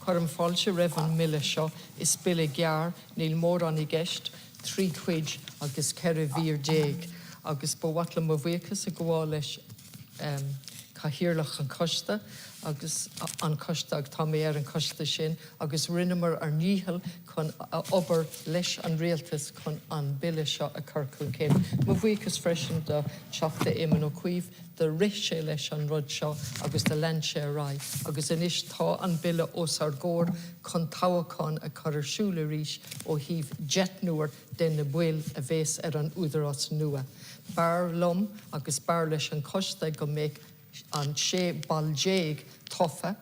Cuirim fáilte roimh an mBille seo. Is Bille gearr, níl mórán i gceist, 3 chuid agus 14 mhír. Agus ba mhaith liom mo bhuíochas a ghabháil leis Cathaoirleach an Choiste agus an Coiste agus tá mé ar an choiste sin agus rinneamar ár ndícheall chun obair leis an Rialtas chun an Bille seo a chur chun cinn. Mo bhuíochas freisin do Theachta Éamon Ó Cuív, do rith sé leis an rud seo agus do lean sé ar aghaidh agus anois tá an Bille os ár gcomhair chun toghachán a chur ar siúl arís ó thaobh deichniúr de na baill a bhéas ar an Údarás nua. B'fhearr liom agus b'fhearr leis an choiste go mbeadh an 16 ball tofa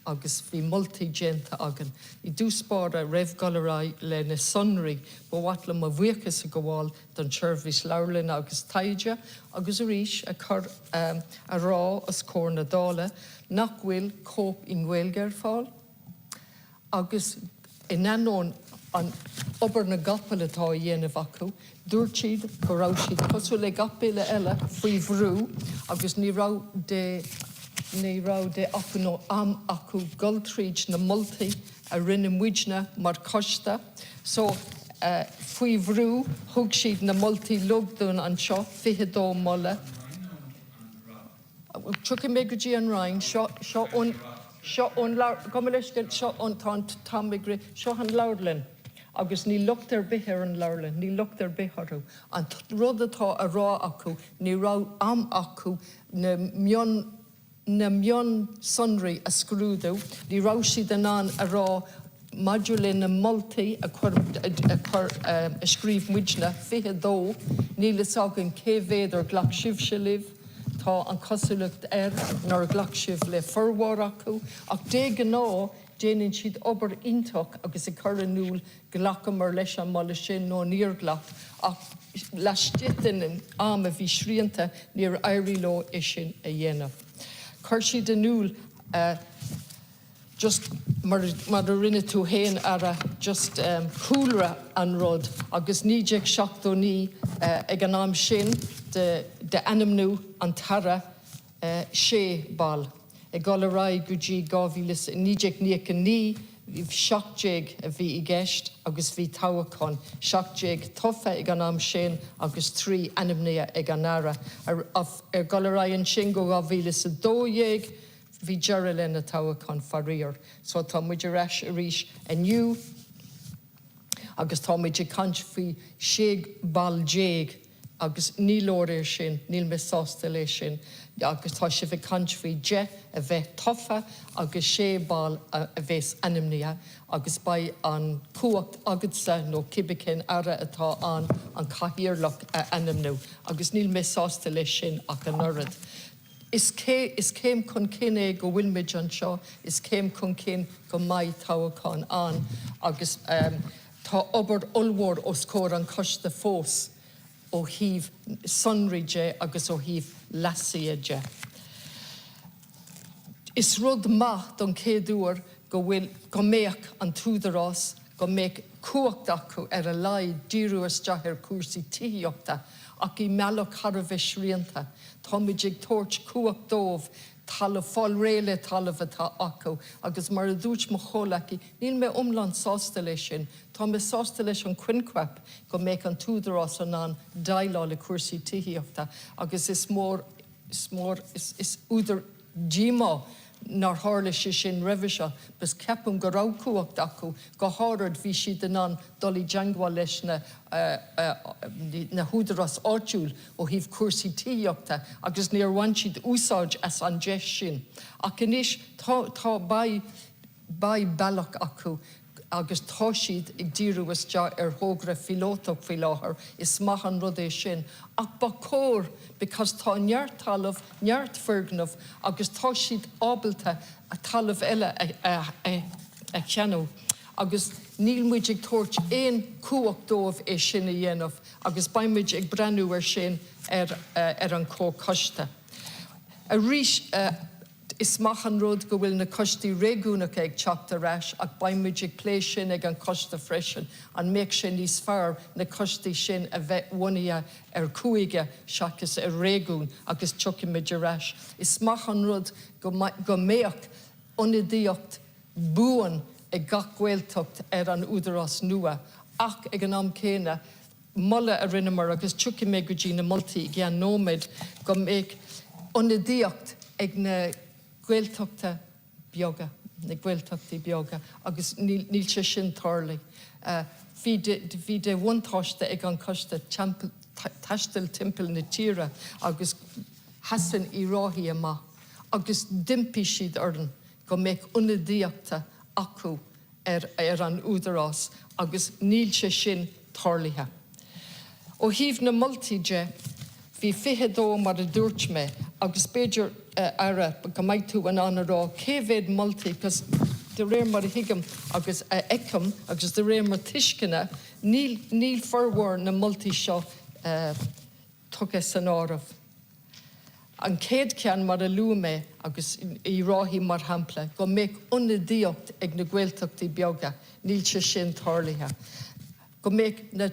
agus bhí moltaí déanta againn. I dtús báire, roimh dhul ar aghaidh le na sonraí, ba mhaith liom mo bhuíochas a ghabháil don tSeirbhís Leabharlainne agus Taighde agus arís a chur a rá os comhair na Dála nach bhfuil cóip i nGaeilge ar fáil. Agus in ainneoin an obair na gcapall atá á dhéanamh acu, dúirt siad go raibh siad, cosúil le gach bille eile, faoi bhrú agus ní raibh de ní raibh de acmhainn nó am acu dul tríd na moltaí a rinne muidne mar choiste. So, faoi bhrú, thug siad na moltaí uilig dúinn anseo, 22 moladh. Tiocfaidh mé go dtí an Roinn. Seo, seo ón, seo ón leabhar, gabh mo leithscéal, seo ón, tá an t-am ag rith, seo an leabharlann agus níl locht ar bith ar an leabharlann, níl locht ar bith orthu. An rud atá a rá acu, ní raibh am acu na mion, na mionsonraí a scrúdú, ní raibh siad in ann a rá maidir le na moltaí a chuir, a chuir, a scríobh muidne, 22, níl fhios againn cé mhéad ar ghlac sibhse libh, tá an chosúlacht air nár ghlac sibh le formhór acu, ach de ghnáth déanann siad obair iontach agus ag cur in iúl ghlacamar leis an moladh sin nó níor ghlac, ach laistigh den am a bhí srianta níor éirigh leo é sin a dhéanamh. Chuir siad in iúl. just mar mar a rinne tú fhéin Aire, just cúlra an rud agus 1979 ag an am sin d'ainmniú an tAire 6 ball. Ag dul ar aghaidh go dtí 2000 1999 17 a bhí i gceist agus bhí toghachán, 17 tofa ag an am sin agus 3 ainmnithe ag an Aire. Ar dhul ar aghaidh ansin go 2012, Bhí deireadh le na toghacháin faraor. So tá muid ar ais arís inniu agus tá muid ag caint faoi 16 ball agus ní leor é sin, níl mé sásta le sin agus tá sibh ag caint faoi 10 a bheith tofa agus 6 ball a bheas ainmnithe agus beidh an cumhacht agatsa nó cibé cén Aire atá ann an cathaoirleach a ainmniú agus níl mé sásta leis sin ach an oiread. Is is céim chun cinn é go bhfuil muid anseo, is céim chun cinn go mbeidh toghachán ann agus tá obair ollmhór os comhair an choiste fós ó thaobh sonraí de agus ó thaobh leasuithe de. Is rud maith don chéad uair go bhfuil, go mbeadh an t-údarás, go mbeadh cumhacht acu ar a laghad díriú isteach ar chúrsaí tithíochta ach i mbealach thar a bheith srianta. Táimid ag tabhairt cumhacht dóibh talamh, fáil réidh le talamh atá acu agus mar a dúirt mo chomhleacaí, níl mé iomlán sásta leis sin. Tá mé sásta leis an coincheap go mbeadh an t-údarás in ann déileáil le cúrsaí tithíochta agus is mór, is mór, is údar díomá nár tharla sé sin roimhe seo, because ceapaim go raibh cumhacht acu, go háirid bhí siad in ann dul i dteangmháil leis na na húdaráis áitiúil ó thaobh cúrsaí tithíochta agus níor bhain siad úsáid as an deis sin. Ach anois tá, tá, beidh, beidh bealach acu agus tá siad ag díriú isteach ar thogra phíolótach faoi láthair, is maith an rud é sin ach ba chóir because tá neart talamh, neart foirgneamh agus tá siad ábalta talamh eile a cheannach agus níl muid ag tabhairt aon chumhacht dóibh é sin a dhéanamh agus beidh muid ag breathnú ar sin ar ar an chomhchoiste. Arís. Is maith an rud go bhfuil na coistí réigiúnacha ag teacht ar ais ach beidh muid ag plé sin ag an choiste freisin, an mbeadh sé níos fearr na coistí sin a bheith bunaithe ar chúige seachas ar réigiún agus tiocfaidh muid ar ais. Is maith an rud go mbeadh ionadaíocht buan. ag gach Gaeltacht ar an Údarás nua ach ag an am céanna moladh a rinneamar, agus tiocfaidh mé go dtí na moltaí i gceann nóiméad, go mbeadh ionadaíocht ag na Gaeltachta beaga, na Gaeltachtaí beaga, agus níl sé sin tarlaithe. Bhí de, bhí de bhuntáiste ag an choiste taisteal timpeall na tíre agus sheas Uíbh Ráthaigh amach agus d'impigh siad orainn go mbeadh ionadaíochta acu ar ar an Údarás agus níl sé sin tarlaithe. Ó thaobh na moltaí de, bhí 22 mar a dúirt mé agus b'fhéidir, a Aire, go mbeidh tú in ann a rá cé mhéad moltaí 'cause de réir mar a thuigim agus a fheicim agus de réir mo tuisceana níl níl formhór na moltaí seo tugtha san áireamh. An chéad cheann, mar a luaigh mé, agus Uíbh Ráthaigh mar shampla, go mbeadh ionadaíocht ag na Gaeltachtaí beaga, níl sé sin tarlaithe. Go mbeadh na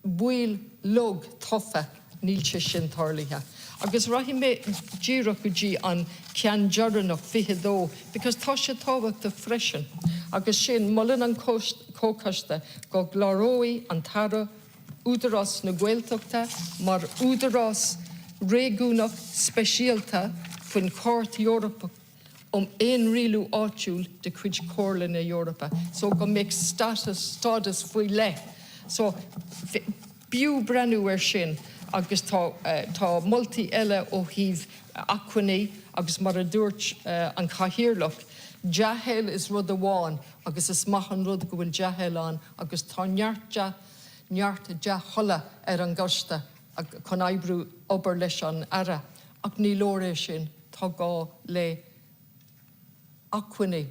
baill uilig tofa, níl sé sin tarlaithe. Agus rachaidh mé díreach go dtí an ceann deireanach, 22, because tá sé tábhachtach freisin. Agus sin, molann an Comhchoiste go gcláróidh an tAire Údarás na Gaeltachta mar údarás réigiúnach speisialta faoin Chairt Eorpach um Fhéinrialú Áitiúil de chuid Chomhairle na hEorpa so go mbeadh status stádas faoi leith so b'fhiú breathnú air sin agus tá tá moltaí eile ó thaobh acmhainní agus mar a dúirt an Cathaoirleach dea-thoil is rud amháin agus is maith an rud go bhfuil dea-thoil ann agus tá neart dea neart dea-thola ar an gcoiste chun oibriú obair leis an Aire ach ní leor é sin, tá gá le acmhainní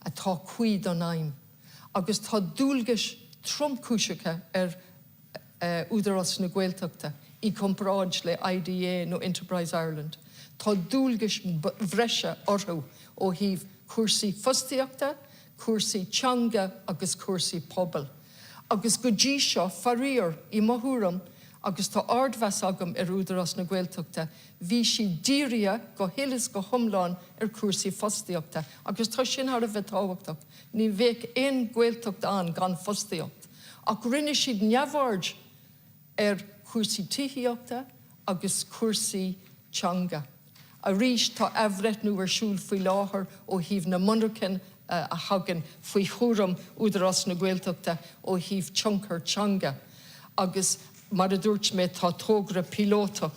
atá cuí don fheidhm agus tá dualgais tromchúiseacha ar Údarás na Gaeltachta i gcomparáid le IDA nó Enterprise Ireland. Tá dualgais bhreise orthu ó thaobh cúrsaí fostaíochta, cúrsaí teanga agus cúrsaí pobail. Agus go dtí seo, faraor, i mo thuairim, agus tá ardmheas agam ar Údarás na Gaeltachta, bhí siad dírithe go huile is go hiomlán ar chúrsaí fostaíochta agus tá sin thar a bheith tábhachtach. Ní bheadh aon Ghaeltacht ann gan fostaíocht. Ach rinne siad neamhaird ar chúrsaí tithíochta agus cúrsaí teanga. Arís, tá athbhreithniú ar siúl faoi láthair ó thaobh na monarchan a thagann faoi chúram Údarás na Gaeltachta ó thaobh tionchar teanga agus mar a dúirt mé tá togra píolótach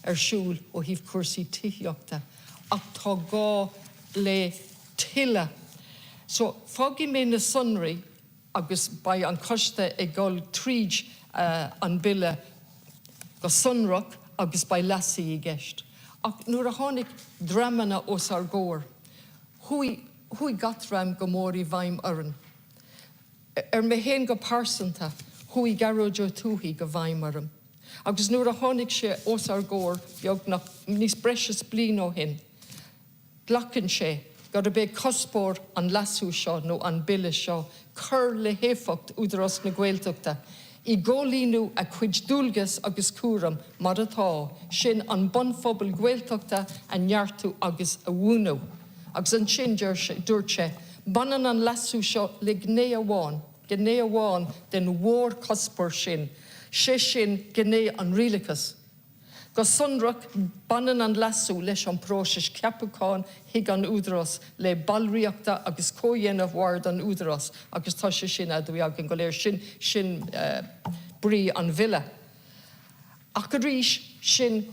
ar siúl ó thaobh cúrsaí tithíochta ach tá gá le tuilleadh. So, fágfaidh mé na sonraí. agus beidh an coiste ag dul tríd an Bille go sonrach agus beidh leasuithe i gceist. Ach nuair a tháinig dreamanna os ár gcomhair, chuaigh, chuaigh gach dream go mór i bhfeidhm orainn. Ar mé féin go pearsanta, chuaigh Gearóid Ó Tuathaigh go bhfeidhm orm. Agus nuair a tháinig sé os ár gcomhair beagnach níos breis is bliain ó shin, Glacann sé gurb é cuspóir an leasú seo nó an Bille seo cur le héifeacht Údarás na Gaeltachta i gcomhlíonadh a chuid dualgas agus cúram mar atá, sin an bunphobal Gaeltachta a neartú agus a bhuanú. Agus ansin deir sé, dúirt sé, Baineann an leasú seo le gné amháin, gné amháin den mhórchuspóir sin, sé sin gné an rialachais. Go sonrach, baineann an leasú leis an bpróiseas ceapacháin chuig an Údarás, le ballraíochta agus comhdhéanamh Bhord an Údaráis agus tá sé sin aduaidh againn go léir. Sin, sin brí an Bhille. Ach arís, sin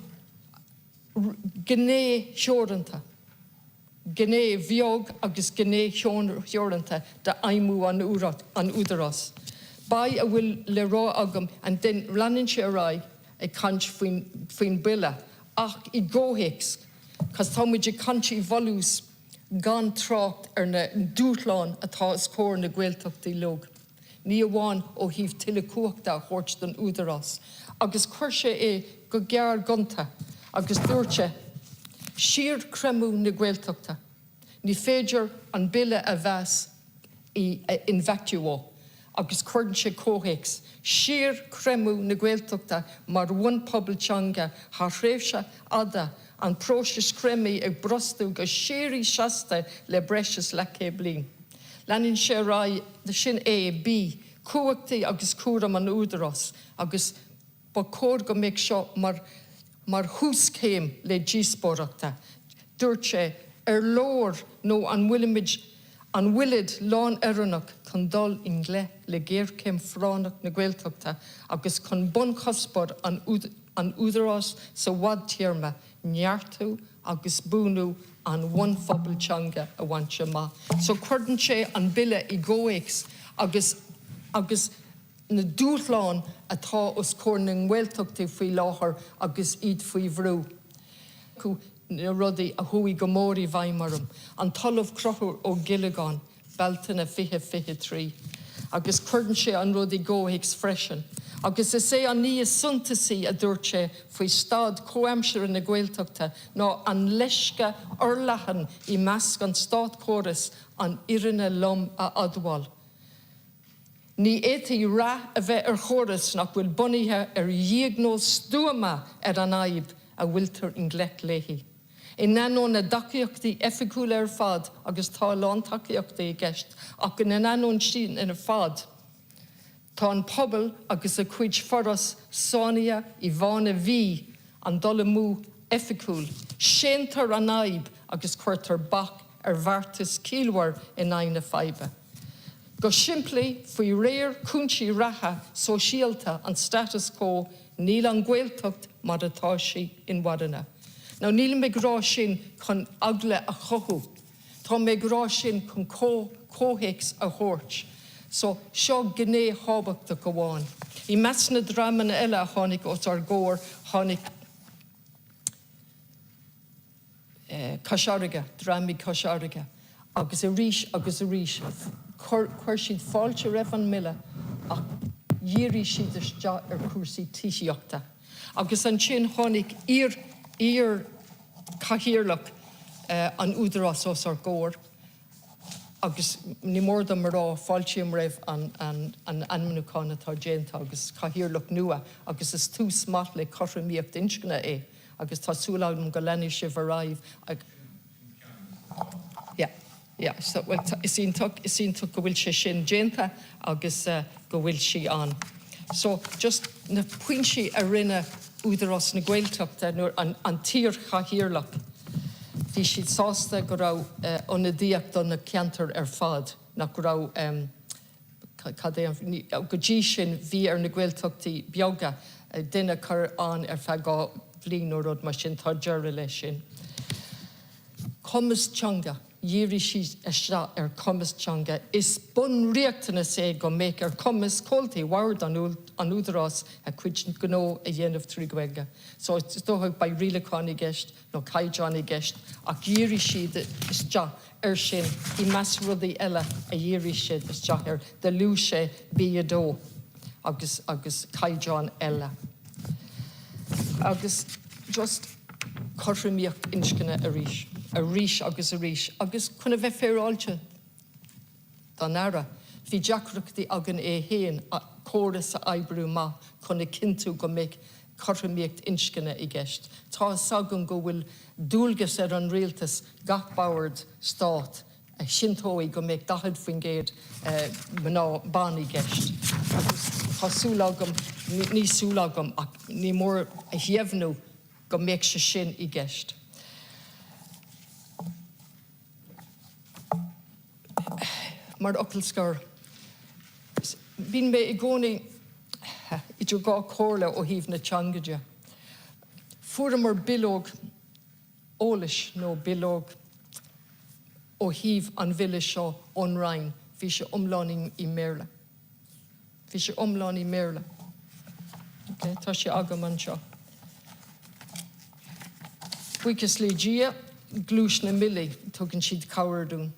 gné theoranta. gné bheag agus gné theoranta d'fheidhmiú an Údaráis. Beidh a bhfuil le rá agam and then leanann sé ar aghaidh ag caint faoin faoin bhille ach i gcomhthéacs cos tá muid ag caint i bhfolús gan trácht ar na dúshláin atá os comhair na Gaeltachtaí uilig. ní amháin ó thaobh tuilleadh cumhachta a thabhairt don Údarás, agus chuir sé é go gearr gonta agus dúirt sé, Síorchreimeadh na Gaeltachta, ní féidir an Bille a mheas i in vacuo, agus cuireann sé comhthéacs, síorchreimeadh na Gaeltachta mar bhunphobal teanga thar thréimhse fhada, an próiseas creimidh ag brostú go síoraí seasta le breis is leathchéad bliain. Leanann sé ar aghaidh, sin A, B, cumhachtaí agus cúram an Údarás agus ba chóir go mbeadh seo mar mar thúschéim le díospóireachta. Dúirt sé, ar leor nó an bhfuilimid an bhfuilid lán-oiriúnach chun dul i ngleic le géarchéim phráinneach na Gaeltachta agus chun bunchuspóir an an Údaráis sa bhfadtéarma, neartú agus buanú an bhunphobail teanga a bhaint amach. So cuireann sé an Bille i gcomhthéacs agus agus na dúshláin atá os comhair na nGaeltachtaí faoi láthair agus iad faoi bhrú. Na rudaí a chuaigh go mór i bhfeidhm orm, an tOllamh Conchúr Ó Giollagáin, Bealtaine 2023, agus cuireann sé an rud i gcomhthéacs freisin. Agus is é an ní is suntasaí, a dúirt sé, faoi staid chomhaimseartha na Gaeltachta ná an leisce fhorleathan i measc an státchórais an fhírinne lom a admháil. Ní fhéadfaidh rath a bheith ar chóras nach bhfuil bunaithe ar dhiagnóis stuama ar an fhadhb a bhfuiltear i ngleic léi. In ainneoin na dtacaíochtaí oifigiúla ar fad, agus tá a lán tacaíochtaí i gceist, ach ina ainneoin sin ar fad, tá an pobal agus a chuid foras sáinnithe i bhfáinne fí an dul amú oifigiúil. Séantar an fhadhb agus cuirtear bac ar bheartas ciallmhar in aghaidh na faidhbe. Go simplí, faoi réir cúinsí reatha sóisialta an status quo, níl an Ghaeltacht mar atá sí inmharthana. Now nílim ag rá sin chun eagla a chothú, tá mé ag rá sin chun comhthéacs a thabhairt. So, seo gné thábhachtach amháin. I measc na dreamanna eile a tháinig os ár gcomhair, tháinig. Cois Fharraige, dream i gCois Fharraige, agus arís agus arís chuir siad fáilte roimh an mBille ach dhírigh siad isteach ar chúrsaí tithíochta. Agus ansin tháinig iar, iar-chathaoirleach an Údarás os ár gcomhair agus ní mór dom a rá, fáiltím roimh an an ainmniúchán atá déanta agus cathaoirleach nua agus is tús maith le cothromaíocht inscne é. agus tá súil agam go leanfaidh sibh ar aghaidh ag yeah yeah so well is iontach is iontach go bhfuil sé sin déanta agus go bhfuil sí ann. So just na pointí a rinne Údarás na Gaeltachta nuair an an t-iar-chathaoirleach bhí siad sásta go raibh ionadaíocht do na ceantair ar fad nach raibh Cad é an, go dtí sin bhí ar na Gaeltachtaí beaga duine a chur ann ar feadh 2 bhliain nó rud mar sin, tá deireadh leis sin. Cumas teanga, dhírigh siad isteach ar chumas teanga. Is bunriachtanas é go mbeadh ar chumas comhaltaí bhord an Údaráis a gcuid gnó a dhéanamh trí Ghaeilge. So is dócha beidh rialacháin i gceist nó caighdeáin i gceist ach dhírigh siad isteach air sin i measc rudaí eile a dhírigh siad isteach air, do luaigh sé B2 agus agus caighdeáin eile. Agus just cothromaíocht inscne arís, arís agus arís agus chun a bheith féaráilte don Aire, bhí deacrachtaí againn é féin córas a oibriú amach chun a chinntiú go mbeadh cothromaíocht inscne i gceist. Tá a fhios agam go bhfuil dualgas ar an Rialtas gach bord Stát a chinnteoidh go mbeidh 40% mná, ban i gceist agus tá súil agam, ní súil agam ach ní mór a dheimhniú go mbeadh sé sin i gceist. Mar fhocal scoir, bíonn mé i gcónaí idir dhá chomhairle ó thaobh na teanga de. Fuaireamar bileog eolais nó bileog ó thaobh an bhille seo ón Roinn, bhí sé iomlán i mBéarla. Bhí sé iomlán i mBéarla. Ok, tá sé agam anseo. Buíochas le Dia, gluais na mBillí, tugann siad cabhair dúinn.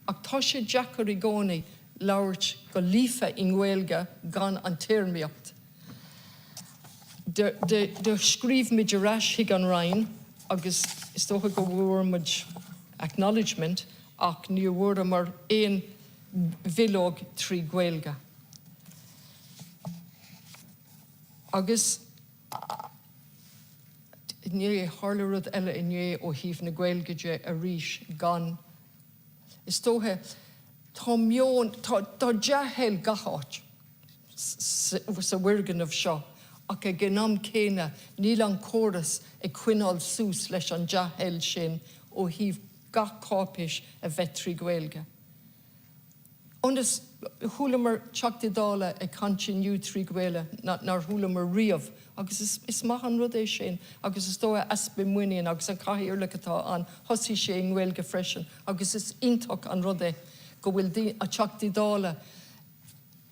Ach tá sé deacair i gcónaí labhairt go líofa i nGaeilge gan an téarmaíocht. Do scríobh muid ar ais chuig an Roinn agus is dócha go bhfuair muid acknowledgement ach ní bhfuaireamar aon bhileog trí Ghaeilge. Agus inné, tharla rud eile inné ó thaobh na Gaeilge de arís gan, is dócha. Tá meon, tá, tá dea-thoil gach áit sa bhfoirgneamh seo ach ag an am céanna níl an córas ag coinneáil suas leis an dea-thoil sin ó thaobh gach cáipéis a bheith trí Ghaeilge. Ionas, chualamar Teachtaí Dála ag caint inniu trí Ghaeilge nár chualamar riamh agus is, is maith an rud é sin agus is dóigh easpa muinín agus an Cathaoirleach atá ann, thosaigh sé i nGaeilge freisin agus is iontach an rud é go bhfuil Teachtaí Dála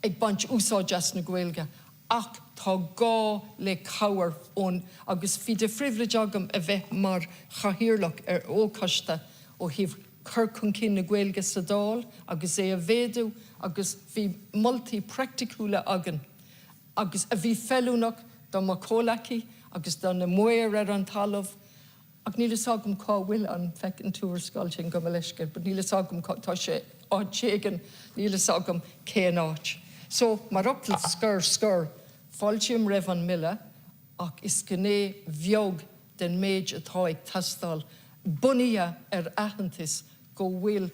ag baint úsáid as na Gaeilge ach tá gá le cabhair ón agus bhí de phribhléid agam a bheith mar Chathaoirleach ar fhochoiste ó thaobh cur chun cinn na Gaeilge sa Dáil agus é a mhéadú agus bhí moltaí praiticiúla againn agus a bhí feiliúnach do mo chomhleacaí agus do na maoir ar an talamh ach níl fhios agam cá bhfuil an feckin tuarascáil sin gabh mo leithscéal but níl fhios agam cá tá sé áit éigin níl fhios agam cén áit. So mar fhocal scoir scor fáiltím roimh an mBille ach is gné bheag den méid atá ag teastáil, bunaithe ar aitheantas go bhfuil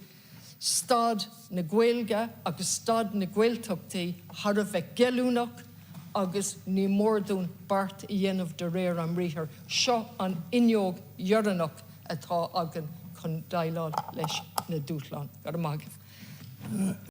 staid na Gaeilge agus staid na Gaeltachtaí thar a bheith goilliúnach agus ní mór dúinn beart a dhéanamh de réir a mbriathair. Seo an fhuinneog dheireanach atá againn chun déileáil leis na dúshláin. Go raibh maith agaibh.